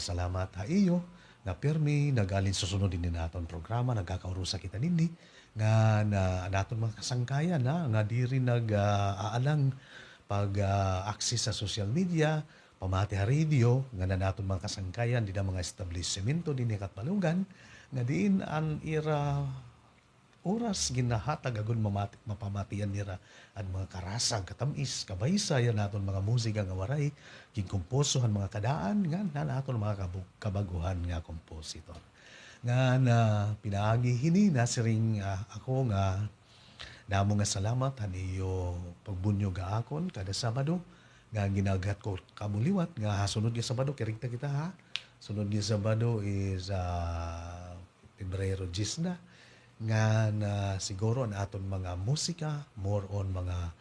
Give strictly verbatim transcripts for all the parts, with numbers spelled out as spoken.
salamat ha iyo nga pirmi nag-alinsusunod dinhi han aton programa, nagkakaurusa kita dinhi, ngan an aton mga kasangkayan, ha, nga diri nag, ah, aalang pag, ah, access sa social media, pamati ha radio, ngan an aton mga kasangkayan dinhi ha mga establisimento dinhi ha Catbalogan, nga diin an ira oras ginahatag agod mamati-, mapamatian nira an mga karasag, katam-is, kabaysay han aton mga musika nga Waray, ginkomposo han mga kadaan ngan han aton mga kabu-, kabag-ohan nga kompositor. Ngan, ah, pinaagi hini nasiring, ah, ako nga damo nga salamat han iyo pagbunyog ha akon kada Sabado nga ginaaghat ko kamo liwat nga ha sunod nga Sabado, kirigta kita ha. Sunod nga Sabado is, ah, Pebrero diyes na, ngan siguro an aton mga musika, more on mga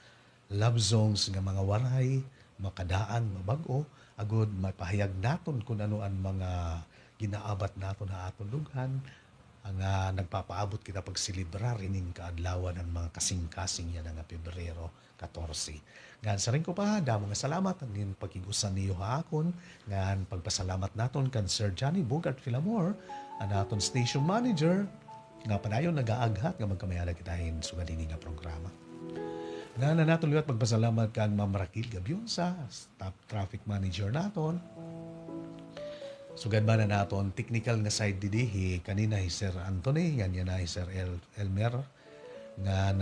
love songs nga mga Waray, makadaan, mabag-o, agod mapahayag naton kun ano an mga ginaabat naton ha aton dughan, nga nagpapaabot kita pagselebrar ining kaadlawan han mga kasingkasing yana nga Pebrero katorse. Ngan siring ko pa, damo nga salamat han pagkig-usa niyo ha akon, ngan pagpasalamat naton kan Sir Johnny Bogart Filamor, an aton station manager, nga padayon nagaaghat nga magkamay-ada kita hin sugad hini nga programa. Ngan an aton liwat pagpasalamat kan Ma'am Raquel Gabionsa, staff traffic manager naton. Sugad man an aton technical nga side didi, hi kanina hi Sir Anthony, ngan yana hi Sir El-, Elmer, ngan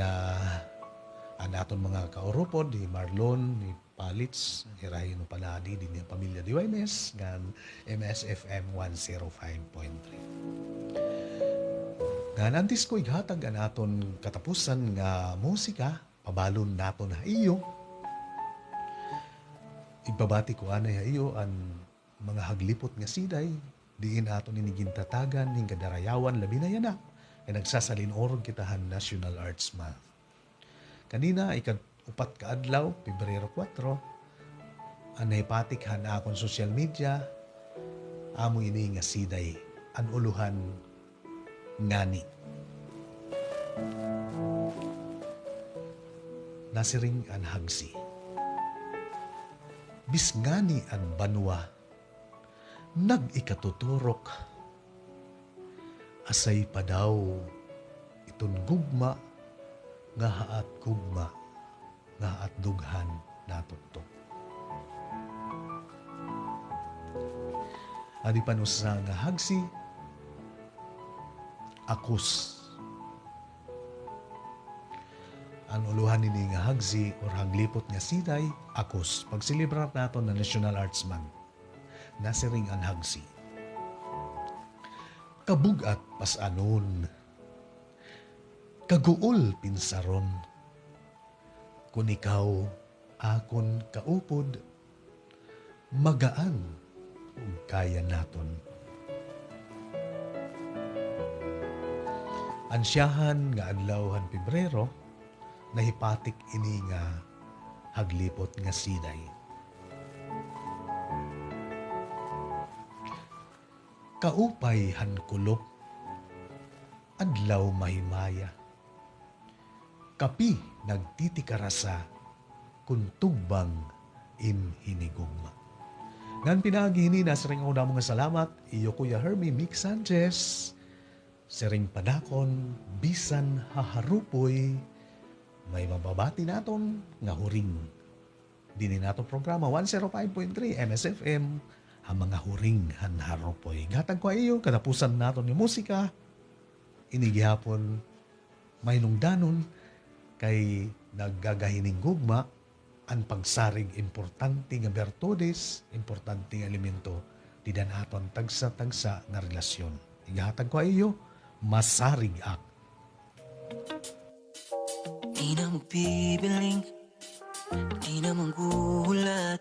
an aton mga kaurupod, hi Marlon, hi Palits, hira hin Panadi, dinhi ha pamilya D Y M S, ngan M S F M one zero five point three. Ngan antes ko ighatag an aton katapusan nga musika, pabalon naton ha iyo. Igpabati ko anay ha iyo an mga haglipot nga siday, diin aton ini gintatagan hin kadarayawan, labi na yana nga nagsasalin-urog kita han National Arts Month. Kanina, ika-upat ka adlaw, Pebrero kuwatro, an nahipatik han akon social media, amo ini nga siday, an ulohan ngani. Nasiring an hagsi. Bis ngani an banwa nag-ikatuturok. Asay pa daw iton gugma nga haat gugma nga haat dughan natuktok. Adi pa an usa nga hagsi, akos. An ulohan hini nga hagsi or haglipot nga siday, akos. Pagselebrar naton an National Arts Month. Nasiring an hagsi. Kabug-at pas-anon, kaguol pinsaron, kon ikaw akon kaupod, magaan ug kaya naton. An syahan nga adlaw han Pebrero, nahipatik ini nga haglipot nga siday. Kaupay han kulop, adlaw mahimaya. Kapi nagtitikarasa, kon tugbang in hinigugma. Ngan pinaagi hini, nasiring ako damo nga salamat, iyo Kuya Hermie Mick Sanchez. Siring pa nakon, bisan ha harupoy, may mababati naton nga huring. Dinhi naton programa, one zero five point three M S F M, ha mga huring han harupoy. Ighatag ko ha iyo, katapusan naton nga musika. Ini gihapon, mahinungdanon, kay naggagahining gugma, an pagsarig importante nga bertudes, importante nga elemento, dida han aton tagsa-tagsa nga relasyon. Ighatag ko ha iyo, Masarig Ak. Di na magbibiling, di na maghuhulat,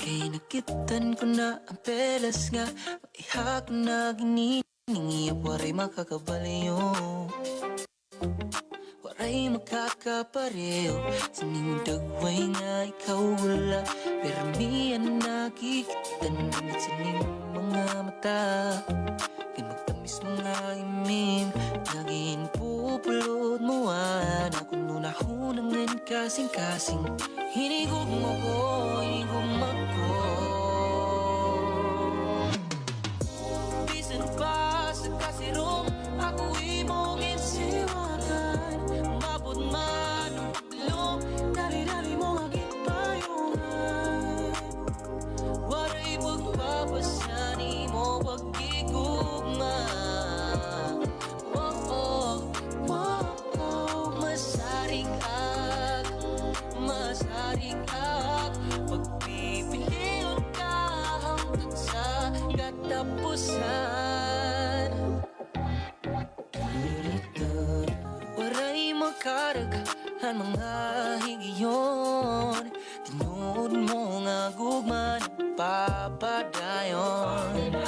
kay nakit-an ko na an pelas nga maihak na gini. Ning iya waray makakabaliw, waray makakapareho. Sining dagway nga ikaw wala, pirmi an nakikit-an sining mga mata. Kay magtamis mga imim, nagin pupulot mo an akon hunahuna ngan kasingkasing. Hinigugma ko, hinigugma ko. San? Waray makarag an mga higayon. Tinuod mo nga gugma nagpapadayon.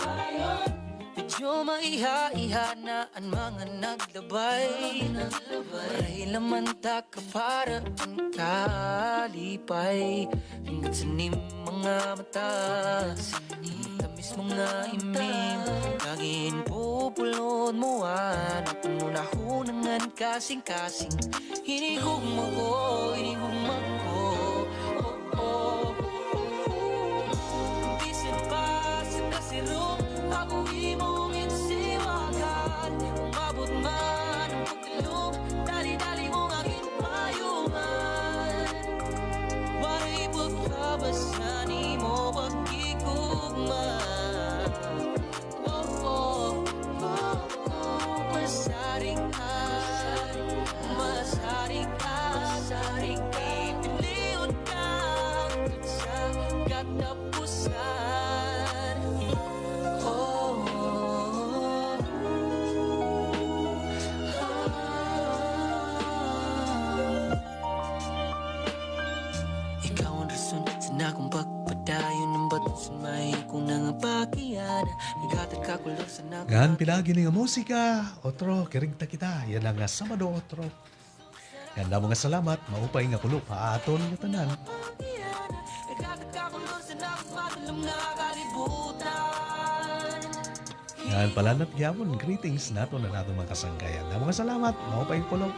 Medyo maiha-iha na an mga naglabay. Waray la man ta kapara an kalipay. Lingkod sa nim mga mata, tamis mga imim, kagin pupulon mo an akon hunahuna ngan kasingkasing. Hinigugma ko, hinigugma ko, oh, oh. Bisan pa sa kasirop, ako imo ginsiwagan. Umabot man an pagkadlok, dali-dali mo nga ginpayuman. Waray pagkabasa nimo paghigugma. Oh, oh, oh, oh. Masarig ka, masarig ka, masarig ka. Ipinliot ka sa katapusan. Oh, oh, oh, oh. Ikaw an rason sa akon pagpadayon, an baton san may ko na nga pakiana. Naghatag ka kulor sa nakon. Ngan pinaagi ini nga musika, Otro, Kirigta Kita, yana nga Sabado, Otro. Ngan damo nga salamat, maupay nga kulop ha aton ngatanan. Ngan palanat gihapon, greetings naton han aton mga kasangkayan. Damo nga salamat, maupay nga kulop.